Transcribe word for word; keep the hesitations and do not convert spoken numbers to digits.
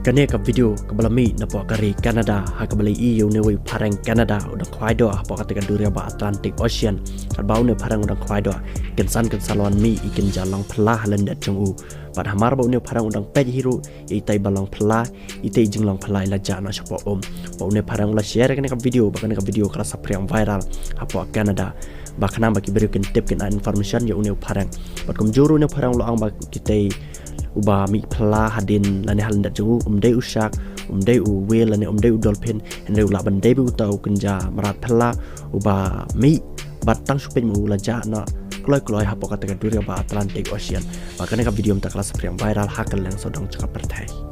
Kane ka video kaba la mih napoh ka ri Canada, ha kaba la ïohi ïa une u phareng Canada u dang khwai doh hapoh kata ka duriaw ba Atlantic Ocean. Katba une u phareng u dang khwai doh, kynsan kynsan la wan mih i kynja long phylla ha lyndet jong u. Bad hamar ba une u phareng u dang peit hi ruh ïa itai ba long phylla, itai i jinglong phylla i la jah noh shapoh um. Ba une u phareng u la share kane ka video, ba kane ka video ka la saphriang viral hapoh Canada. Ba khnang ba ki briew kin tip, kin ai information ïa une u phareng. Bad kumjuh ruh une u phareng u la ong ba kitai uba mih phylla hadien lane ha lyndet jong u um dei u shark, um dei u whale lane um dei u dolphin, hynrei u lah ban dei beit uta u kynja mrad phylla uba mih bad tang shu peit ma u la jah noh kloi kloi hapoh kata ka duriaw ba Atlantic Ocean. Ba kane ka video mynta ka la saphriang viral ha kylleng sawdong jong ka pyrthei.